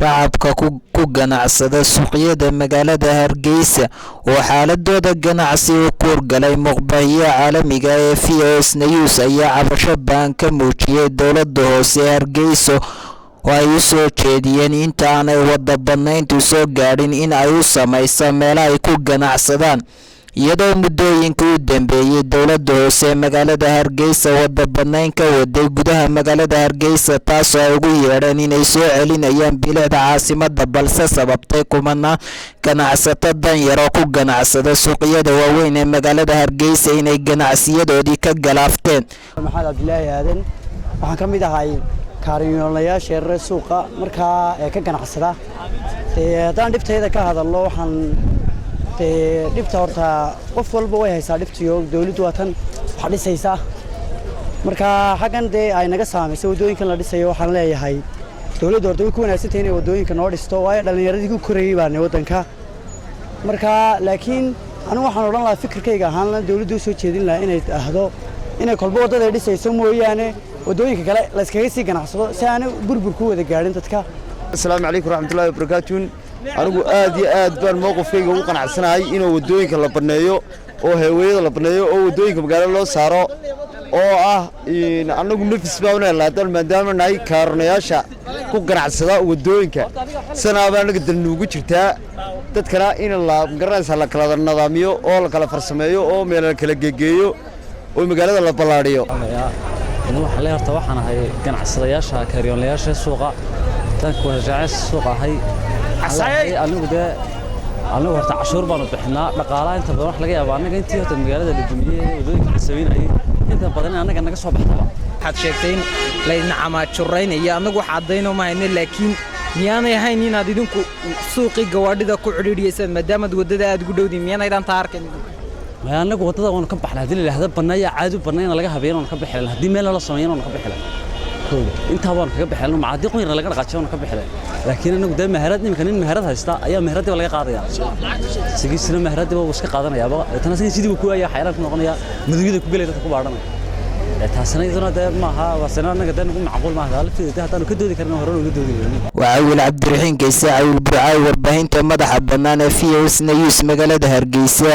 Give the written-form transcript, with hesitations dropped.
Shacabka ku ganacsada suuqyada magaalada Hargeysa oo xaaladooda ganacsi u kuurgalay muqbahiya caalamiga ee VOS News ayaa cabasho ba'an ka muujiyay dowladda hoose ee Hargeysa oo ay u soo jeediyeen inta aanay wada badnayntu soo gaadhin in ay u samayso meelo ay ku ganacsadaan, iyadoo muddooyinka u dambeeyey dowladda hoose ee magaalada Hargeysa wada badnayn ka waday gudaha magaalada Hargeysa, taasoo ay ugu yeedheen inay soo celinayaan bilicda caasimadda, balse sababtay kumanaan ganacsato danyar oo ku ganacsada suuqyada waaweyn ee magaalada Hargeysa inay ganacsiyadoodii ka galaafteen. Maxamed Cabdilaahi Aadan, waxaan ka mid ahay kaariyoolayaasha yaryar suuqa markaa ee ka ganacsada. Haddaan dhibtayda ka hadalno, waxaan dee dhibta horta qof walba way haysaa dhibtiyo. Dawladdu waa tan wax dhisaysa, marka xaggan dee ay naga saamayso waddooyinkan la dhisayo. Waxaan leeyahay dawladdu horta way ku wanaagsantahay inay waddooyinka noo dhisto, waayo dhallinyaradii ku korayey baana waddanka marka. Laakiin anigu waxaan odhan lahaa, fikirkayga ahaan dawladdu u soo jeedin lahaa inay ahdo inay kolba waddada ay dhisayso mooyaane waddooyinka kale layskaga sii ganacsado, si aanay burbur ku wada gaadhin dadka. Asalaamu calaykum raxmatullahi wabarakaatuun. Anigu aad iyo aad baan mowqifkayga ugu qanacsanahay inuu waddooyinka la banneeyo oo heeweyada la banneeyo oo waddooyinka magaalada loo saaro, oo ah annagu nafis baa una helnaa maadaama nahay kaaranayaasha ku ganacsada waddooyinka. Sanaabaa annaga dalnuugu jirtaa dadkana in la magaranaysaa, la kala nadaamiyo oo la kala farsameeyo oo meel la kala gegeeyo oo magaalada la ballaadhiyo. Waxaan le horta waxaan ahay ganacsadayaasha kaaryoonlayaasha suuqa tankuwajaaces suuqa ahay. Anigu dee anigu horta cashuur baanu bixinaa, dhaqaalaha inta badan wax laga yaaba annaga intii horta magaalada la dumiyey, waddooyinka la samaynayay, inta badan in annaga naga soo baxdaba. Waxaad sheegtay in laydin camaajuraynayo, annagu wax caddayno ma hayno, laakiin miyaanay ahayn inaad idinku suuqii gawaadhida ku cidhiidhiyeysaan maadaamaad waddada aad ugu dhowdiin? Miyaanaydaan taa arkayn idinku? Maya, annagu waddada waanu ka baxnay. Haddii la yidhaahdo banneeya, caadi u bannayna laga habeeyana waanu ka bixi, haddii meel lala sameeyana waanu ka bixi. Intaa waanu kaga bixi, maca haddii qunyarna laga dhaqaajiyo waanu ka bixi. Laakiin anagu dee meherad iminka nin meherad haysta ayaa meheradiiba laga qaadaya, sigiisina meheradiiba wuu iska qaadanayaaba, tana sidii buu ku waaya, xayraan ku noqonaya, madugyada ku gelaya, dadka ku baadhanaya. Taasina iyaduna dee maaha, waasina annaga dee nagu macquul maaha lafteeda, dee haddaanu ka doodi karna horena uga doodi weynin. Waa Cawil Cabdiraxiin Kayse, Cawil Burcaay, warbaahinta madaxa bannaan ee VOS News, magaalada Hargeysa.